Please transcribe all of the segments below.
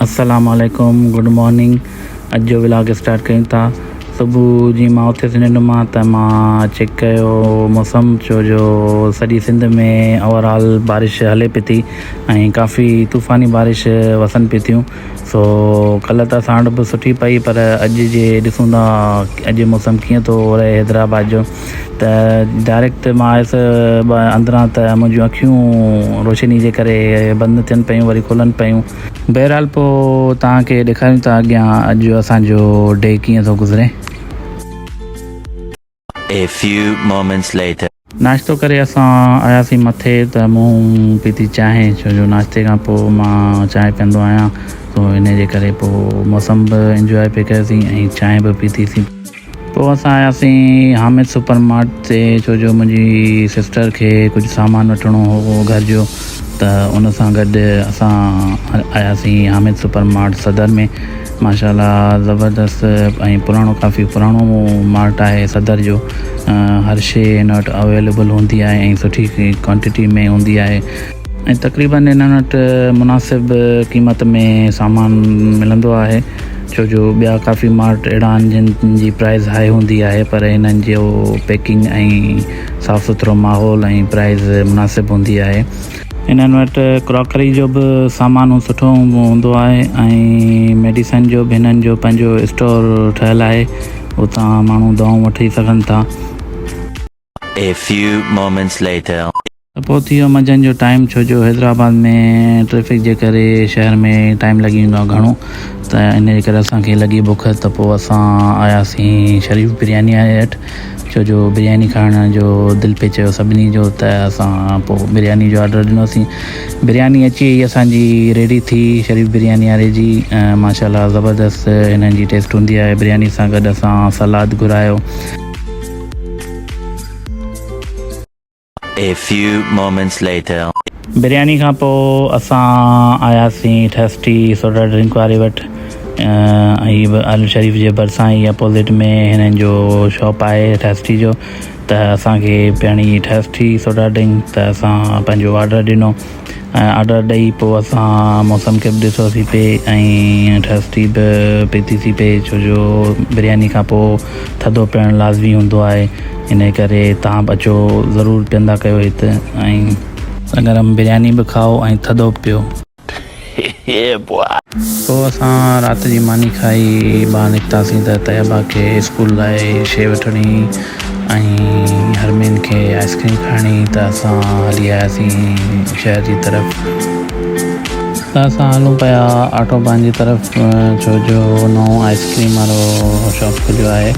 السلام عليڪم good morning اڄ جو ولاگ اسٽارٽ ڪيون ٿا صبح جي مان اٿيس ننڊ مان ته مان چيڪ ڪيو موسم ڇو جو سڄي سنڌ ۾ اوور آل بارش هلي پئي ٿي ۽ ڪافي طوفاني بارش وسن پئي ٿيون سو ڪلهه ته اسان وٽ به سٺي پئي پر اڄ جي ڏسون ٿا اڄ موسم ڪيئن ٿو رهي حيدرآباد جو ته ڊائريڪٽ مان آيس اندران ته منهنجون اکيون روشني جي ڪري بند ٿين پيون وري کلن پيون. بهرحال پوء توهان کي ڏيکاريون ٿا اڳيان اڄ اسان جو ڊي ڪيئن ٿو گذري. A few moments later. ناشتو ڪري اسان آياسين مٿي ته مون پيتي چانهه ڇو جو ناشتي کان پوء مان چانهه پيئندو آهيان سو انهي جي ڪري پوء موسم به انجواء پئي ڪيوسين ۽ چانهه به پيتيسين. پوء اسان آياسين حامد سپر مارٽ تي ڇو جو منهنجي سسٽر کي ڪجهه سامان وٺڻو هو گهر جو ته ان سان گڏ اسان آياسين حامد سپر مارٽ صدر ۾ ماشاء الله زبردست ۽ پراڻو ڪافي پراڻو مارٽ آهي صدر جو هر شي هن وٽ اويليبل هوندي آهي ۽ سٺي ڪوانٽيٽي ۾ هوندي آهي ۽ تقريبن هنن وٽ مناسب قيمت ۾ سامان ملندو آهي ڇو جو ٻيا ڪافي مارٽ اهڙا آهن جن جي پرائز هائي هوندي آهي پر هنن جو پيڪنگ ۽ صاف سٿرو ماحول ۽ پرائز مناسب هوندي آهي. انهن وٽ ڪراڪري جو به سامان سٺو هوندو آهي ۽ ميڊيسن جو به هنن جو پنهنجو اسٽور ٺهيل آهي اتان ماڻهو دوائون وٺي سگهن ٿا. A few moments later. ته پوء ٿي ويو منجهند جو ٽائيم ڇو جو حيدرآباد ۾ ٽريفڪ جي ڪري شهر ۾ ٽائيم لڳي ويندو آهي گهڻو ته ان جي ڪري اسان کي لڳي بک ته پوء اسان آياسين شريف برياني واري وٽ ڇو جو برياني کائڻ جو دل پئي چيو سڀني جو ته اسان پوء برياني جو آرڊر ڏنوسين برياني اچي وئي اسان جي ريڊي ٿي شريف برياني واري جي ماشاء الله زبردست هنن جي ٽيسٽ هوندي آهي برياني سان گڏ اسان سلاد گهرايو. A few moments later. Biryani کان پوء اسان آياسين ٿرسٽي سوڊا ڊرنڪ واري وٽ هي به ال شريف جي ڀرسان ئي اپوزٽ ۾ هنن جو شاپ آهي ٿرسٽي جو ته اسان کي پيئڻي ٿرسٽي سوڊا ڊرنڪ ته اسان پنهنجو آرڊر ڏنو ۽ آرڊر ڏئي پوء اسان موسم کي به ڏسوسين پئي ۽ ٿرسٽي به پيتيسين پئي ڇو جو برياني کان پوء ٿڌو پيئڻ لازمي هوندو آهي ان ڪري توهان به اچو ضرور پيئندا ڪيو هت ۽ گرم برياني به کائو ۽ ٿڌو به پيو. پوء اسان رات جي ماني کائي ٻاهر نڪتاسين ته طيبه کي اسڪول لاء شيء وٺڻي ۽ حرمين کي آئس ڪريم کائڻي ته اسان هلي آياسين شهر جي طرف. ته اسان هلون پيا آٽو بان جي طرف ڇو جو نئون آئس ڪريم وارو شاپ کليو آهي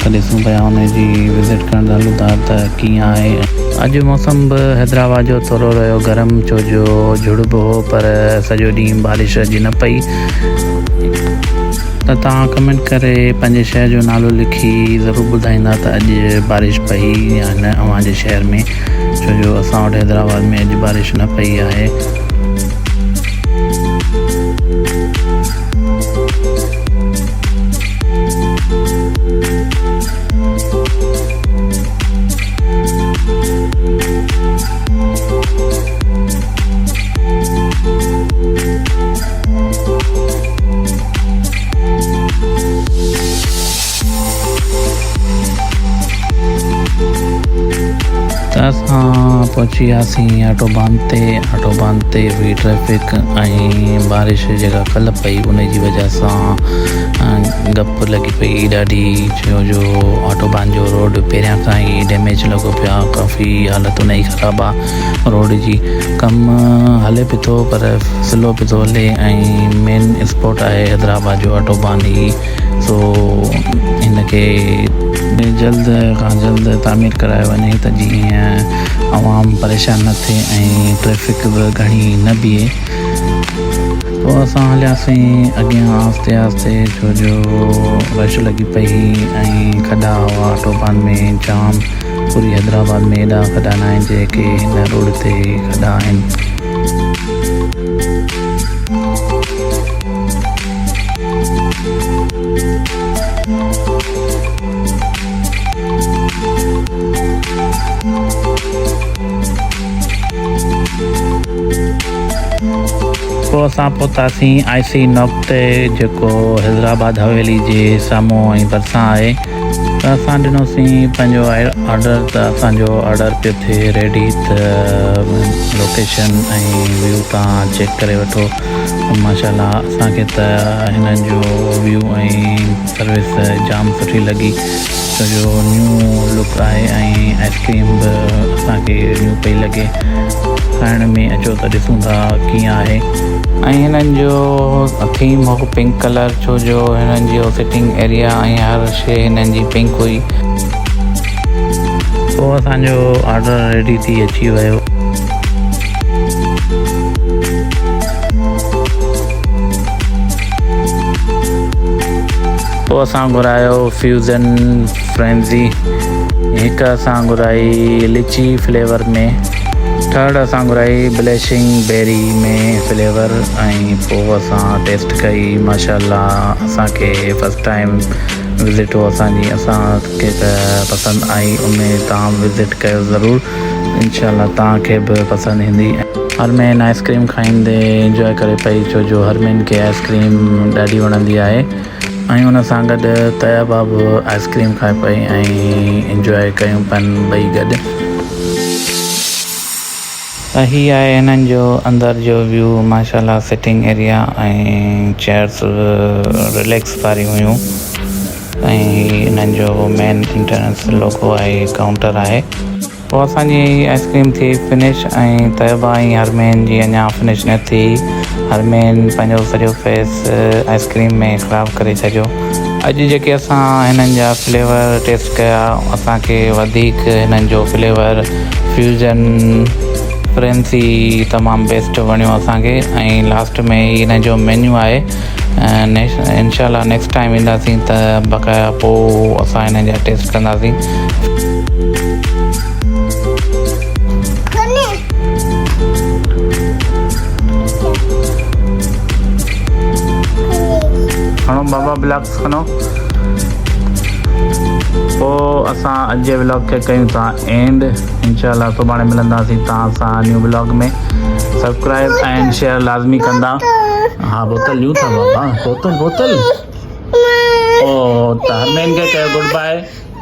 ته ڏسون پيا ان جي وزٽ ڪرڻ ته هلون ٿا ته ڪيئن آهي. اڄ موسم به حيدرآباد جو ٿورو رهيو گرم ڇو جو جھڙ به هو پر سڄو ڏينهن بارش اڄ نه پئي. ته توهان ڪمينٽ ڪري پنهنجي شهر جو نالو لکي ضرور ٻڌائيندا ته اڄ بارش پئي يا نه اوهان جي شهر ۾ ڇو جو اسان وٽ حيدرآباد ۾ اڄ بارش نه پئي آهي. ته اسان پهچي وياسين آٽو بان تي آٽو بان تي هئي ٽريفڪ ۽ بارش جيڪا ڪلهه پئي ان جي وجه سان گپ لڳي پئي ڏاڍي ڇو جو آٽو بان جو روڊ پهريان کان ئي ڊيميج لڳو پيو آهي ڪافي حالت ان جي خراب آهي روڊ جي ڪم هلي پيو ٿو پر سلو پيو ٿو هلي ۽ مين اسپاٽ آهي حيدرآباد جو آٽو بان هي سو هن کي جلد کان جلد تعمير ڪرايو وڃي ته جيئن عوام پريشان نه ٿئي ۽ ٽريفڪ به گهڻي نه بيهي. پوء اسان هلياسين اڳيان آهستي آهستي ڇو جو رش لڳي پئي هئي ۽ کڏا هئا ٽوپان ۾ جام پوري حيدرآباد ۾ ايڏا کڏا ناهن جيڪي هن روڊ تي کڏا آهن. پوء پوء اسان پهتاسين آء سي نوڪ تي جيڪو حيدرآباد حويلي جي سامهون ۽ ڀرسان آهي ته اسان ڏنوسين پنهنجو آرڊر ته اسان جو آرڊر پيو ٿئي ريڊي ته لوڪيشن ۽ ويو تان چيڪ ڪري وٺو ماشاء الله اسان کي ته هنن جو ويو ۽ سروس جام سٺي لڳي ڇو جو نيو لڪ آهي ۽ آئسڪريم به اسان کي نيو پئي لڳي کائڻ ۾ اچو ته ڏسون ٿا ڪيئن آهي. ۽ هنن جو ٿيم هو پنڪ ڪلر ڇو جو هنن جو سٽنگ ايريا ۽ هر شي هنن جي پنڪ هئي. پوء اسان جو آرڊر ريڊي ٿي اچي ويو. پوء اسان گهرايو فيوزن فرينزي هڪ اسان گهرائي لچي فليور ۾ ٿرڊ اسان گهرائي بليشنگ بيري ۾ فليور ۽ پوء اسان ٽيسٽ ڪئي ماشاء الله اسان کي فرسٽ ٽائيم وزٽ هو اسان جي اسان کي ته پسند آئي اميد تان وزٽ ڪيو ضرور انشاء الله توهان کي به پسند ايندي. هرمين آئس ڪريم کائيندي انجواء ڪري پئي ڇو جو هرمين کي آئس ڪريم ڏاڍي وڻندي آهي ۽ ان سان گڏ طيبه به آئس ڪريم کائي پئي ۽ انجواء ڪيون پين ٻئي گڏ. ته هي آهي هنن جو اندر جو ويو ماشاء الله سٽنگ ايريا ۽ چيئرس رليڪس واريون هيون. ۽ هي انهن جو مين انٽرنس لوگو آهي ڪائونٽر آهي. پوء اسان جي آئسڪريم ٿي فنش ۽ طيبه ۽ هرمين جي اڃا فنش نه ٿي. هرمين پنهنجو سڄو فيس آئسڪريم ۾ خراب ڪري ڇڏيو. اڄ جيڪي اسان هنن جا فليور ٽيسٽ ڪيا اسان کي وڌيڪ هنن جو فليور فيوزن فرينسي تمام بيسٽ وڻيو اسان کي ۽ لاسٽ ۾ هي هنن جو مينيو آهي. انشاء الله نيڪسٽ ٽائيم اينداسين ته بقايا پو اسان هنن جا ٽيسٽ ڪنداسين. کڻو بابا بلاڪس کڻو پو اسان اڄ جي ولاگ کي ڪيون ٿا اينڊ انشاء الله سڀاڻي ملنداسين توهان سان نيو ولاگ ۾ سبسڪرائب ۽ شيئر لازمي ڪندا. ها بوتل ڏيون ٿا بابا بوتل بوتل او ته هرمين کي چيو گڊ باء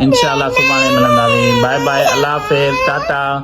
انشاء الله سڀاڻي ملنداسين باء باء الله حافظ ٽاٽا.